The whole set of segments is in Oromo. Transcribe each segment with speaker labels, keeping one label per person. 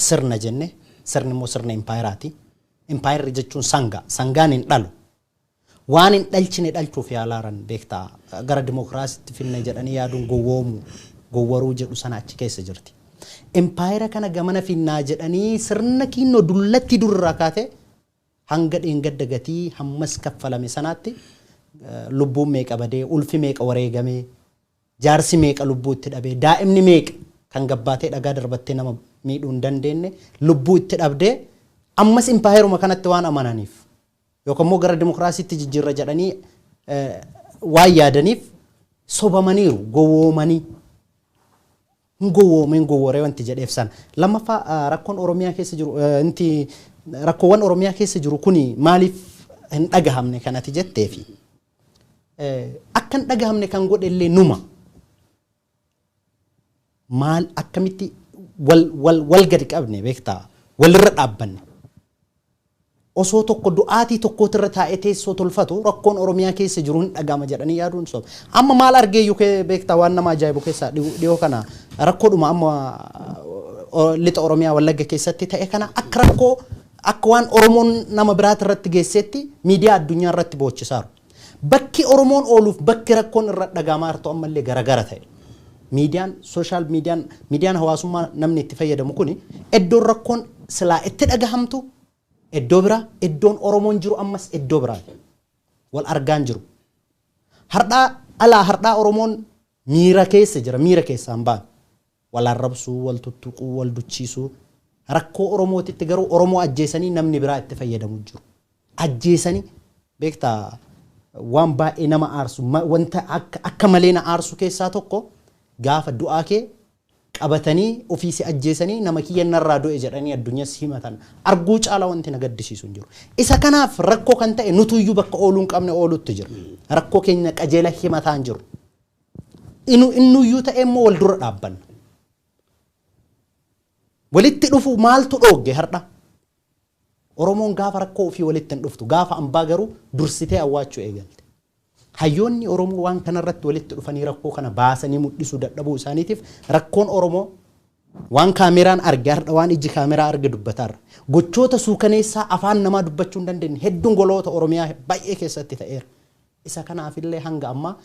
Speaker 1: Sirna jenne, sirni immoo sirna impaayeraati. Impaayerri jechuun sangaa. Sangaan hin dhalu. Waan hin dhalchine dhalchuuf yaalaaran beektaa, gara dimokiraasiitti finne jedhanii yaaduun gowwoomuu, gowwaruu jedhu sana achi keessa jirti. Impaayera kana gamana finnaa jedhanii sirna kiinnoo dullatti durraa kaatee hanga dheengadda gatii hammas kaffalame sanaatti, lubbuun meeqa badee, ulfi meeqa wareegamee, jaarsi meeqa lubbuu itti dhabee, daa'imni meeqa kan gabbaatee dhagaa darbattee nama miidhuu hin dandeenye lubbuu itti dhabdee, ammas impaayeruma kanatti waan amananiif yookaan immoo gara dimokiraasiitti jijjiirra jedhanii waan yaadaniif sobamaniiru, gowwoomanii. Hin gowwoomeen gowwooree wanti jedheef sana. Lammaffaa, rakkoon Oromiyaa keessa jiru, inti rakkoowwan Oromiyaa keessa jiru kuni maaliif hin dhagahamne kanati jetteefi, akka hin dhagahamne kan godhe illee numa. Maal, akkamitti wal wal wal gadi qabne beektaa, walirra dhaabbanne. Osoo tokko du'aatii tokkootirra taa'ee teessoo tolfatu rakkoon Oromiyaa keessa jiru hin dhagama jedhanii yaaduun soba. Amma maal argeeyyu beektaa, waan nama ajaa'ibu keessaa dhiyoo kana rakkoodhuma amma lixa Oromiyaa Wallagga keessatti ta'e kana akka rakkoo, akka waan Oromoon nama biraati irratti geessetti miidiyaa addunyaa irratti boochisaaru. Bakki Oromoon ooluuf bakki rakkoon irra dhagamaa jirtu ammallee garagara ta'e. Miidiyaan, social miidiyaan, miidiyaan hawaasummaa namni itti fayyadamu kuni, iddoon rakkoon silaa itti dhagahamtu iddoo biraa, iddoon Oromoon jiru ammas iddoo biraati. Wal argaan jiru. Hardhaa alaa hardhaa Oromoon miira keessa jira, miira keessaan ba'an. Wal arrabsuu, wal tuttuquu, wal duchiisuu. Rakkoo Oromootitti garuu Oromoo ajjeesanii namni biraa itti fayyadamu jiru. Ajjeesanii, beektaa, waan baay'ee nama aarsu, wanta akka malee na aarsu keessaa tokko, gaafa du'aa kee qabatanii ofii si ajjeesanii nama kiyya narraa du'e jedhanii addunyaas himatan arguu caala wanti na gaddisiisu hin jiru. Isa kanaaf rakkoo kan ta'e nutuyyuu bakka ooluu hin qabne oolutti jira. Rakkoo keenya qajeela himataa hin jiru. Inu innuyyuu ta'e immoo wal dura dhaabbanna. Walitti dhufu maaltu dhoogge har'a? Oromoon gaafa rakkoo ofii walitti hin dhuftu, gaafa ambaa garuu dursitee awwaachuu eegalte. Hayyoonni Oromoo waan kanarratti walitti dhufanii rakkoo kana baasanii mul'isuu dadhabuu isaaniitiif rakkoon Oromoo, waan kaameraan arge har'a, waan iji kaameraa arge dubbataarra. Gochoota suukaneessaa afaan namaa dubbachuu hin dandeenye hedduun goloota Oromiyaa baay'ee keessatti ta'eera. Isa kanaafillee hanga ammaa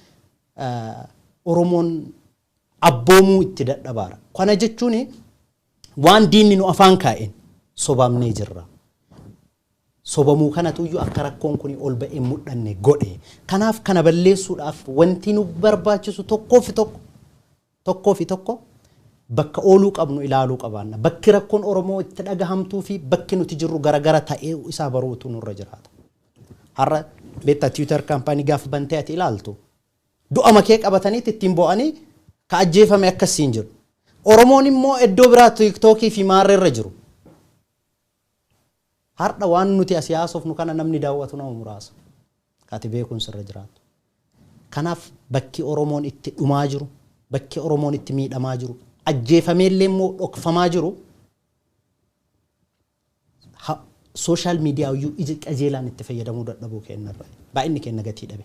Speaker 1: Oromoon abboomuu itti dadhabaara. Kana jechuun waan diinni nu afaan kaa'een sobamnee jirra. Sobamuu kanatu iyyuu akka rakkoon kun ol ba'ee mul'anne godhe. Kanaaf kana balleessuudhaaf wanti nu barbaachisu tokkoo fi tokko bakka ooluu qabnu ilaaluu qabaanna. Bakki rakkoon Oromoo itti dhagahamtuu fi bakki nuti jirru garagara ta'ee isaa baruutu nurra jiraata. Har'a beektaa, Twitter kaampaanii gaafa bantee ati ilaaltu du'a makee qabataniitti ittiin bo'anii ka ajjeefame akkasiin jiru. Oromoon immoo iddoo biraa TikTokii fi maarreerra jiru. Har'a waan nuti asii haasofnu kana namni daawwatu nama muraasa. Kaati beekuun sirra jiraatu. Kanaaf bakki Oromoon itti dhumaa jiru, bakki Oromoon itti miidhamaa jiru, ajjeefameellee immoo dhokfamaa jiru, social media iyyuu ija qajeelaan itti fayyadamuu dadhabuu kennarra. Baay'inni kenna gatii dhabe.